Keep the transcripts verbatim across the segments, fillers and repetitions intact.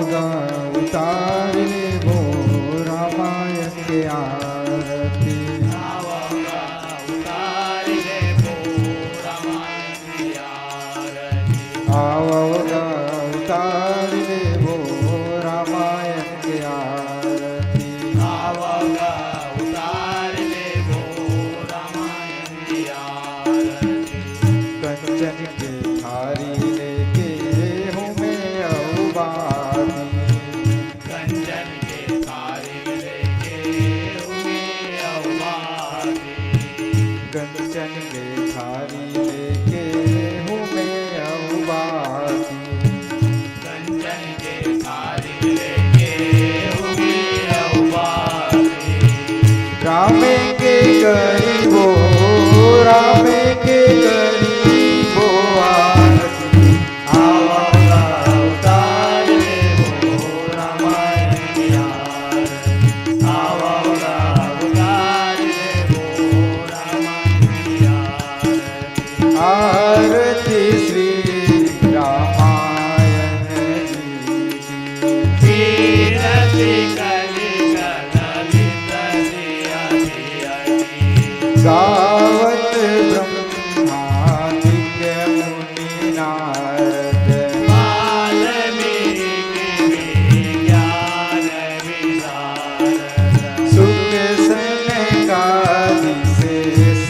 उतार लेबो रामायण के आरती। आवगा उतार लेबो रामायण के आरती। कंचन के थारी लेके हूँ मैं अउ बाती। कंचन के थारी लेके हूँ मैं अउ बाती। कंचन के थारी लेके हूँ मैं अउ बाती। कंचन के थारी लेके हूँ मैं अउ बाती। राम के करीबो, राम के करीबो आरती। आवगा उतार लेबो रामायण के आरती। आवगा उतार लेबो रामायण के आरती। आरती श्री रामायण जी की। कीरति कलिगल गावत ब्रह्मादिक मुनि नारद। वाल्मीकि विज्ञान विशारद। सुख सनकादि शेष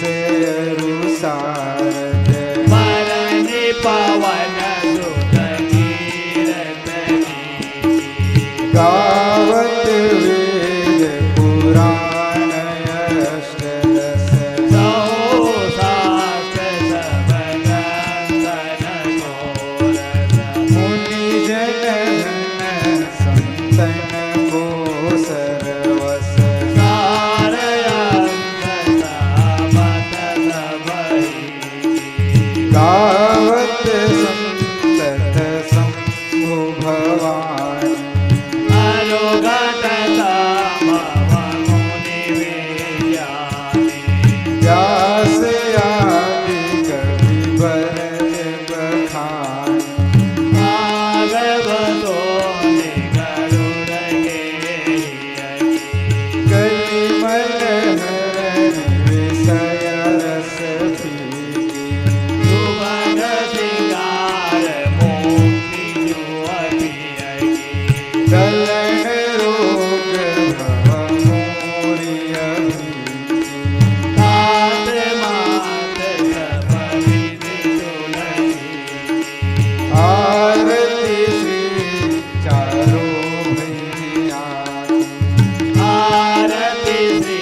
अरु सारद। परनि पवन सुत कीरति गावत वेद पुराण अष्टदश। सौ शास्त्र सब ग्रंथन सोरठ। मुनि जन गण संतन को सर्वस। सार अंत सब तब ही गावत संतत शंभु भवानी। अरोगत संभव मुनि विज्ञानी। व्यास आदि कवि बर बखानी। भागवतो ने गरुड़ गेहि। कलि मल हरनि विषय रस पीति। सुभग सिंगार मोहि जुअ पियहि। कलण रोग भव मोरिय भीति। तात मात सब विधि तुलसी। आरती श्री चारों भैया। आरती श्री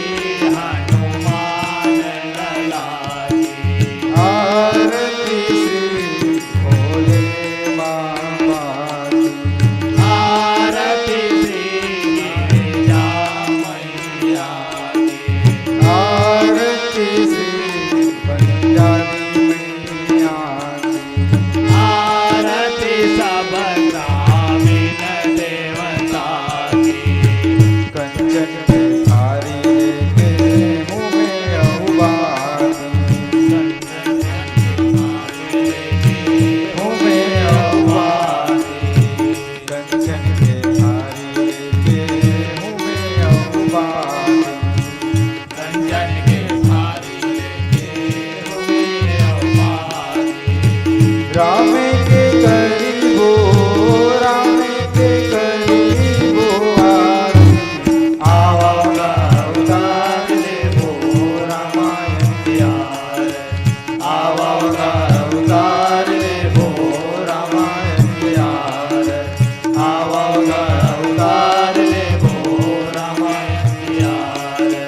हनुमान लला की। आरती श्री भोले बाबा की। आरती श्री गिरिजा मैया की। आरती श्री पंजाबी मैया की। आरती सब ग्रामीण देवता की। कंचन के थारी लेके हूँ मैं अउ बाती। कंचन के थारी लेके हूँ मैं अउ बाती। कंचन के थारी लेके हूँ मैं अउ बाती। कंचन के थारी लेके हूँ मैं अउ बाती। राम के करीबो, राम के करीबो आरती। आवगा उतार लेबो रामायण के आरती। आवगा उतार लेबो रामायण के आरती। आवगा उतार लेबो रामायण के आरती।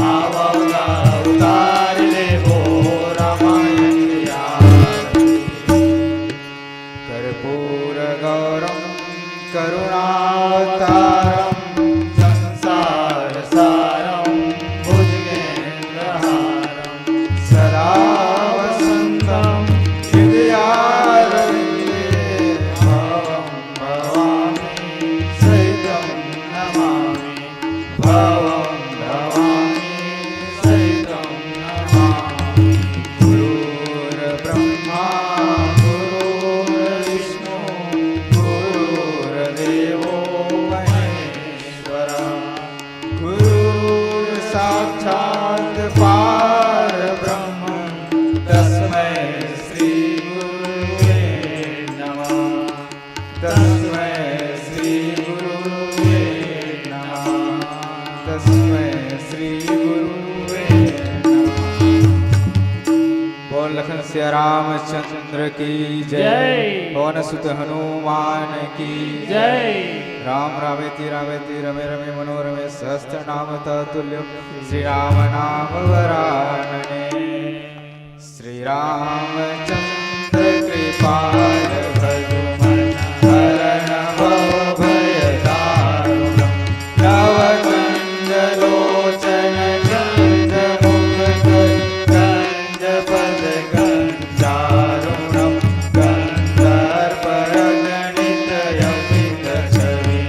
आवगा उतार लेबो रामायण के आरती। कर्पूरगौरं करुणावतारं संसारसारं भुजगेन्द्रहारं सदा वसन्तं हृदयारविन्दे भवं भवानी सहितं नमामि। भवं भवानी सहितं नमामि। गुरुर्ब्रह्मा गुरुर्विष्णु गुरुर्देवो तस्मै श्री गुरुवे नमः। तस्मै श्री गुरुवे नमः। बोल लखन सिया रामचंद्र की जय। जय। पवन सुत हनुमान की जय। राम रामेति रामेति रमे रमे मनोरमे सहस्त्र नाम तत्तुल्यम श्री राम नाम वरानने। श्री रामचंद्र कृपाल भजु मन हरण भव भय दारुणम। नव कंज लोचन कंज मुख कर कंज पद कंजारुणम। कंदर्प गणित यपित छवि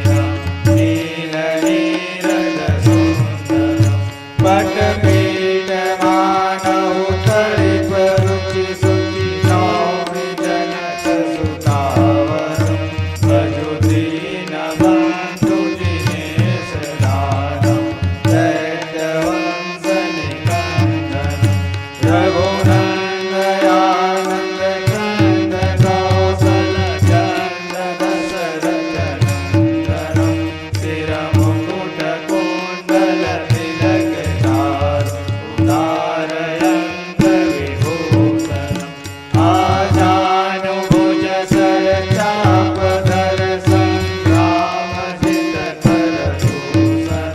नील नीरद सुंदरम। पट पीठ मानहु तड़िप रुचि सुचि नौमि जनक सुतावर। भजु दीन बंधु दिनेश दानव दैत्य वंश निकंदन। रघुनंद आनंद कंद कौशल चंद दशरथ नंदन। सिर मुकुट कुंडल तिलक चारु उदार अंग विभूषण। आजानु भुज सर चाप धर संग्राम जित कर दूषण।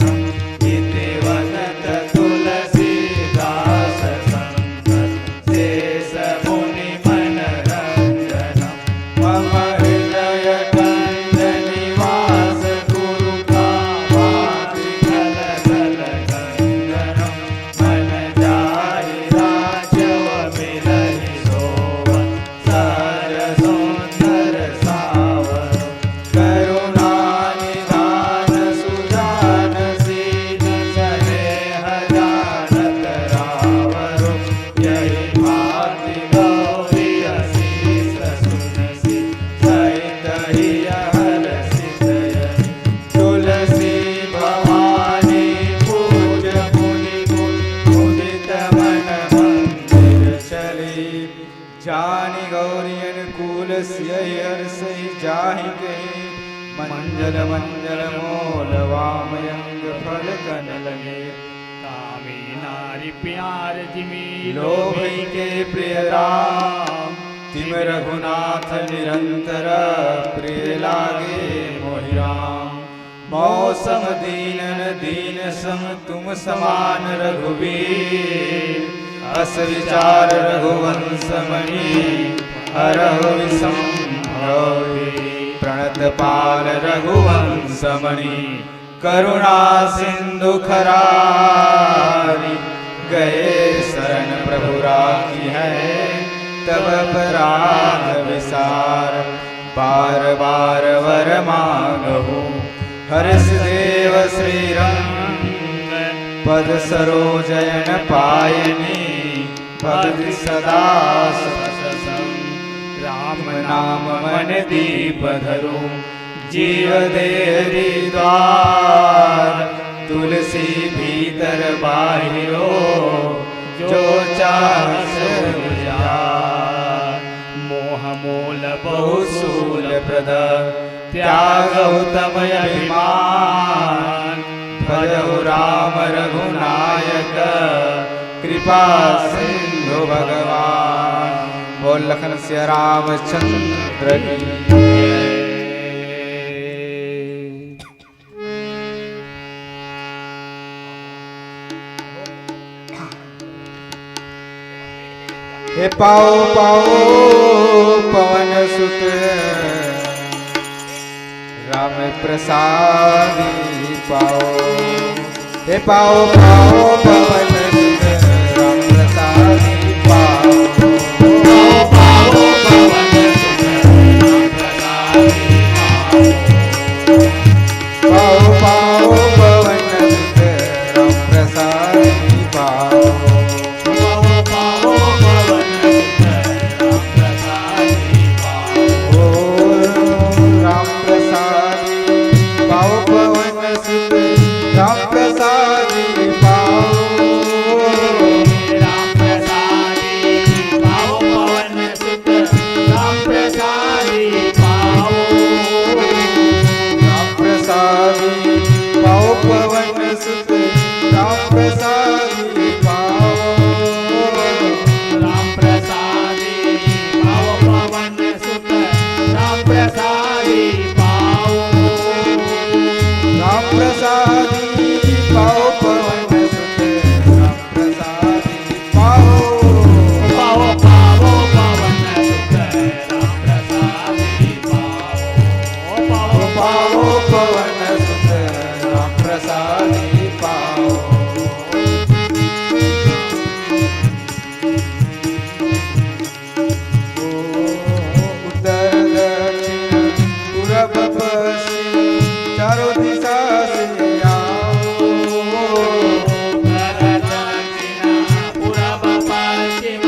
इति वनत तुलसीदास संत शेष मुनि मन रंजन। मम हृदय कंज निवास गुरु का बाति खल खल कंजन। मन जाहि राजव मिलहि सोवन सहज सुंदर सावर। करुणा निधान सुजान सीन सनेह जानत रावर। यहि भांति गौरी असीस सुनसि सहित हिय हरषि तयहि। तुलसी भवानी पूज मुनि गुण मुदित मन मंदिर चली। जानि गौरी अनुकूल सियहि हरषहि जाहि कही। मंजल मंजल मोल वाम अंग फल कनल में। कामी नारी प्यार जिमि लोभहि के प्रिय राम। तिम रघुनाथ निरंतर प्रिय लागे मोहि राम। मौसम दीन न दीन सम तुम समान रघुवीर। अस विचार रघुवंश मणि हरहु विषम भव भीर। प्रणत पाल रघुवंश मणि करुणा सिंधु खरारी। गए शरण प्रभु राखी है तब अपराध विसार। बार बार वर मांगहु हर्ष देव श्री रंग। पद सरोज अयन पायनी भगति सदा सत संग। राम नाम मन दीप धरो जीव देह द्वार। तुलसी भीतर बाहिरो जो चाह सब उजियार। मोह मोल बहु सूल प्रद त्यागहु तम अभिमान। भजहु राम रघुनायक कृपा सिंधु भगवान। बोल लखन सिया रामचंद्र की। हे पाओ पाओ पवन सुत राम प्रसादी पाओ। हे पाओ पाओ पवन सुत राम प्रसादी पाओ। पाओ पाओ पवन सुत राम प्रसादी पाओ। पाओ पाओ पवन सुत राम प्रसादी पाओ। पाओ पाओ पवन सुत राम प्रसादी पाओ। ओ राम प्रसादी पाओ पवन सुत राम प्रसादी पाओ। पाओ पवन सुत राम प्रसादी पाओ। उत्तर दक्षिण पूरब पश्चिम चारों दिशा से आओ। उत्तर दक्षिण पूरब पश्चिम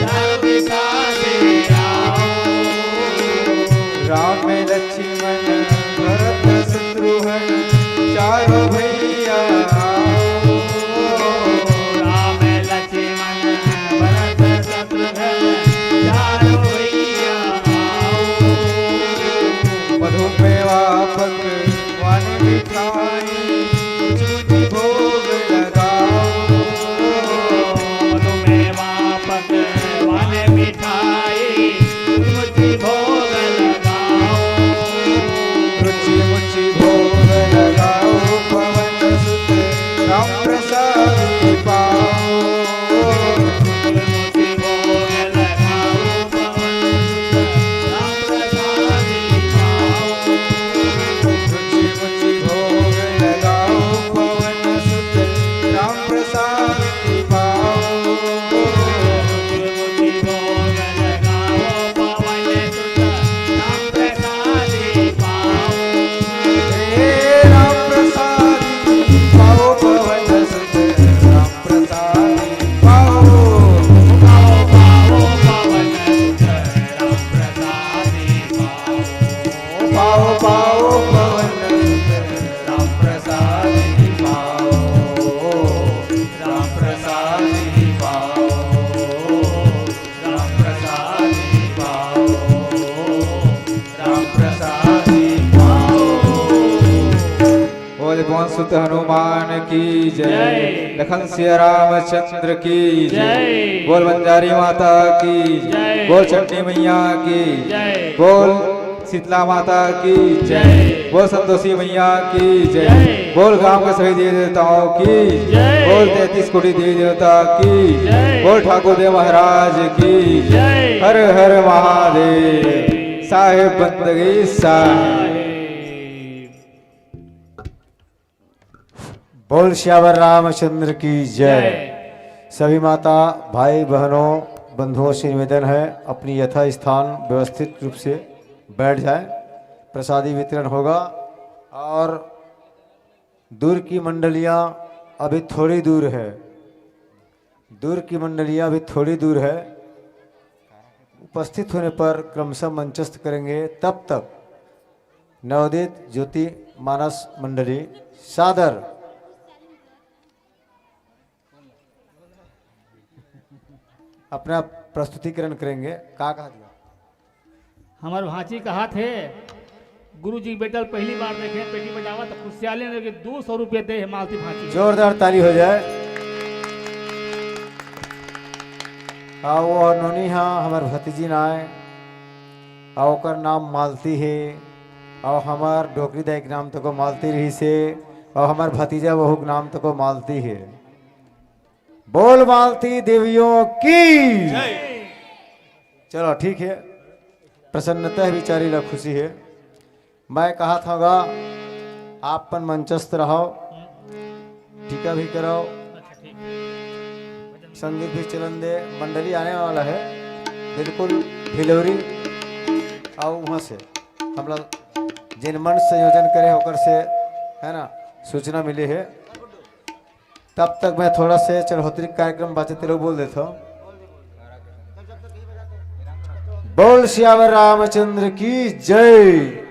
चारों दिशा से आओ। राम लक्ष्मण भरत शत्रुघ्न चारों भैया आओ। राम लक्ष्मण भरत शत्रुघ्न चारों भैया आओ। मधुमेवा पकवान मिठाई कुछ कुछ भोग लगाओ। मधुमेवा पकवान मिठाई कुछ कुछ भोग लगाओ। रुचि मुचि भोग लगाओ पवन सुत राम प्रसादी पाओ। प्रसादी पाओ। पाओ, पाओ, पावन सुत राम प्रसादी पाओ। पाओ, पाओ, पावन सुत राम प्रसादी पाओ। राम प्रसादी पाओ। राम प्रसादी पाओ। राम प्रसादी पाओ। बोल पवन सुत हनुमान की जय। जय। लखन सिया रामचंद्र की जय। जय। बोल बंजारी माता की जय। बोल चंडी मैया की जय। बोल शीतला माता की जय। जय। बोल संतोषी मैया की जय। जय। बोल गांव के सभी देवी देवताओं की जय। बोल तैंतीस कोटि देवी देवता की जय। बोल ठाकुर देव महाराज की जय। हर हर महादेव। साहेब बंदगी साहेब। बोल सियावर रामचंद्र की जय। जय। सभी माता, भाई, बहनों, बंधुओं से निवेदन है, अपनी यथा स्थान व्यवस्थित रूप से बैठ जाएं। प्रसादी वितरण होगा और दूर की मंडलियां अभी थोड़ी दूर है, दूर की मंडलियां अभी थोड़ी दूर है। उपस्थित होने पर क्रमशः मंचस्थ करेंगे। तब तक नवोदित ज्योति मानस मंडली सादर अपना प्रस्तुतिकरण करेंगे। का कहा दिया? हमर भांची कहा थे, गुरु जी बेटा ल पहली बार देखे, पेटी बजावा तो खुशियाले ने के दो सौ रुपये दे है मालती भांची। जोरदार ताली हो जाए। आ, वो नोनी हा हमर भतीजी नाय, आ, ओकर नाम मालती हे, आ, हमर डोकरी दाई के नाम तको मालती रहिस हे, आ, हमर भतीजा बहू के नाम तको मालती हे। बोल मालती देवियों की। जय। चलो ठीक है, प्रसन्नता है, बेचारी ला खुशी है। मैं कहा था गा, आप अपन मंचस्थ रहो, टीका भी करो, संगीत भी चलन दे। मंडली आने वाला है बिल्कुल भिलौरी, आओ वहाँ से। हमला जिन मंच संयोजन करे ओकर से, है ना, सूचना मिली है। तब तक मैं थोड़ा से चरहोत्री कार्यक्रम बाचे तेलो बोल देता हूँ। बोल सियावर रामचंद्र की जय।